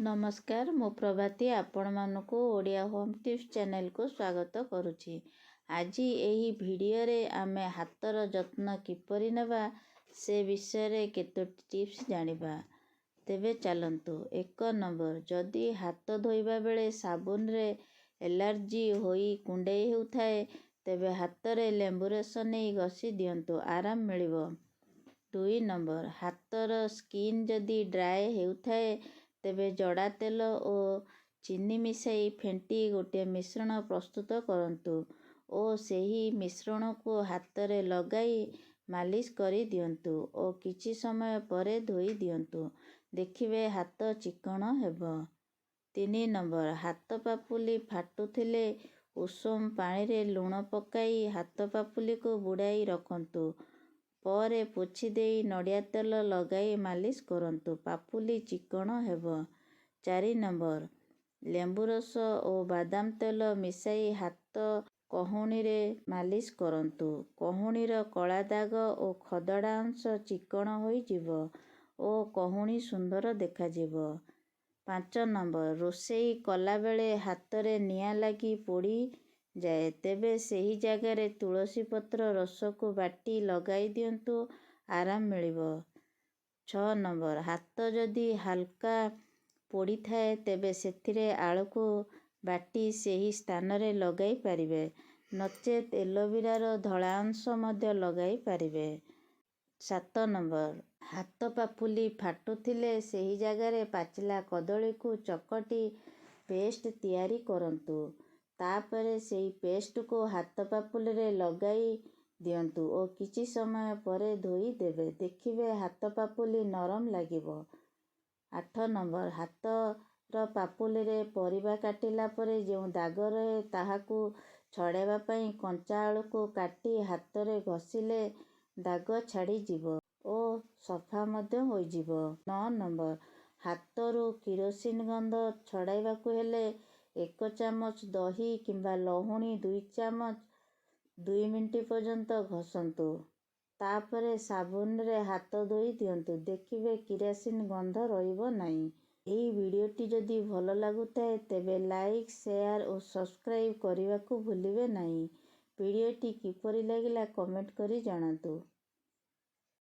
ନମସ୍କାର, ମୁଁ ପ୍ରଭାତୀ ଆପଣମାନଙ୍କୁ ଓଡ଼ିଆ ହୋମ୍ ଟିପ୍ସ ଚ୍ୟାନେଲକୁ ସ୍ୱାଗତ କରୁଛି। ଆଜି ଏହି ଭିଡ଼ିଓରେ ଆମେ ହାତର ଯତ୍ନ କିପରି ନେବା ସେ ବିଷୟରେ କେତୋଟି ଟିପ୍ସ ଜାଣିବା। ତେବେ ଚାଲନ୍ତୁ। 1 ନମ୍ବର, ଯଦି ହାତ ଧୋଇବା ବେଳେ ସାବୁନରେ ଏଲାର୍ଜି ହୋଇ କୁଣ୍ଡେଇ ହେଉଥାଏ, ତେବେ ହାତରେ ଲେମ୍ବୁ ରସ ନେଇ ଘଷି ଦିଅନ୍ତୁ, ଆରାମ ମିଳିବ। 2 ନମ୍ବର, ହାତର ସ୍କିନ୍ ଯଦି ଡ୍ରାଏ ହେଉଥାଏ, ତେବେ ଜଡ଼ା ତେଲ ଓ ଚିନି ମିଶାଇ ଫେଣ୍ଟି ଗୋଟିଏ ମିଶ୍ରଣ ପ୍ରସ୍ତୁତ କରନ୍ତୁ ଓ ସେହି ମିଶ୍ରଣକୁ ହାତରେ ଲଗାଇ ମାଲିସ କରିଦିଅନ୍ତୁ ଓ କିଛି ସମୟ ପରେ ଧୋଇ ଦିଅନ୍ତୁ। ଦେଖିବେ ହାତ ଚିକ୍କଣ ହେବ। 3 ନମ୍ବର, ହାତ ପାପୁଲି ଫାଟୁଥିଲେ ଉଷୁମ ପାଣିରେ ଲୁଣ ପକାଇ ହାତ ପାପୁଲିକୁ ବୁଡ଼ାଇ ରଖନ୍ତୁ। ପରେ ପୋଛି ଦେଇ ନଡ଼ିଆ ତେଲ ଲଗାଇ ମାଲିସ କରନ୍ତୁ, ପାପୁଲି ଚିକ୍କଣ ହେବ। 4 ନମ୍ବର, ଲେମ୍ବୁ ରସ ଓ ବାଦାମ ତେଲ ମିଶାଇ ହାତ କହୁଣୀରେ ମାଲିସ କରନ୍ତୁ। କହୁଣୀର କଳା ଦାଗ ଓ ଖଦଡ଼ା ଅଂଶ ଚିକ୍କଣ ହୋଇଯିବ ଓ କହୁଣୀ ସୁନ୍ଦର ଦେଖାଯିବ। 5 ନମ୍ବର, ରୋଷେଇ କଲାବେଳେ ହାତରେ ନିଆଁ ଲାଗି ପୋଡ଼ିଯାଏ, ତେବେ ସେହି ଜାଗାରେ ତୁଳସୀ ପତ୍ର ରସକୁ ବାଟି ଲଗାଇ ଦିଅନ୍ତୁ, ଆରାମ ମିଳିବ। 6 ନମ୍ବର, ହାତ ଯଦି ହାଲକା ପୋଡ଼ିଥାଏ, ତେବେ ସେଥିରେ ଆଳୁକୁ ବାଟି ସେହି ସ୍ଥାନରେ ଲଗାଇ ପାରିବେ, ନଚେତ୍ ଏଲୋଭେରାର ଧଳା ଅଂଶ ମଧ୍ୟ ଲଗାଇ ପାରିବେ। 7 ନମ୍ବର, ହାତ ପାପୁଲି ଫାଟୁଥିଲେ ସେହି ଜାଗାରେ ପାଚିଲା କଦଳୀକୁ ଚକଟି ପେଷ୍ଟ ତିଆରି କରନ୍ତୁ। ତାପରେ ସେହି ପେଷ୍ଟକୁ ହାତ ପାପୁଲିରେ ଲଗାଇ ଦିଅନ୍ତୁ ଓ କିଛି ସମୟ ପରେ ଧୋଇ ଦେବେ। ଦେଖିବେ ହାତ ପାପୁଲି ନରମ ଲାଗିବ। 8 ନମ୍ବର, ହାତର ପାପୁଲିରେ ପରିବା କାଟିଲା ପରେ ଯେଉଁ ଦାଗ ରହେ, ତାହାକୁ ଛଡ଼ାଇବା ପାଇଁ କଞ୍ଚା ଆଳୁକୁ କାଟି ହାତରେ ଘଷିଲେ ଦାଗ ଛାଡ଼ିଯିବ ଓ ସଫା ମଧ୍ୟ ହୋଇଯିବ। 9 ନମ୍ବର, ହାତରୁ କିରୋସିନ ଗନ୍ଧ ଛଡ଼ାଇବାକୁ ହେଲେ 1 ଚାମଚ ଦହି କିମ୍ବା ଲହୁଣୀ 2 ଚାମଚ 2 ମିନିଟ୍ ପର୍ଯ୍ୟନ୍ତ ଘଷନ୍ତୁ। ତାପରେ ସାବୁନରେ ହାତ ଧୋଇ ଦିଅନ୍ତୁ। ଦେଖିବେ କିରୋସିନ ଗନ୍ଧ ରହିବ ନାହିଁ। ଏହି ଭିଡ଼ିଓଟି ଯଦି ଭଲ ଲାଗୁଥାଏ, ତେବେ ଲାଇକ୍, ସେୟାର ଓ ସବସ୍କ୍ରାଇବ୍ କରିବାକୁ ଭୁଲିବେ ନାହିଁ। ଭିଡ଼ିଓଟି କିପରି ଲାଗିଲା କମେଣ୍ଟ କରି ଜଣାନ୍ତୁ।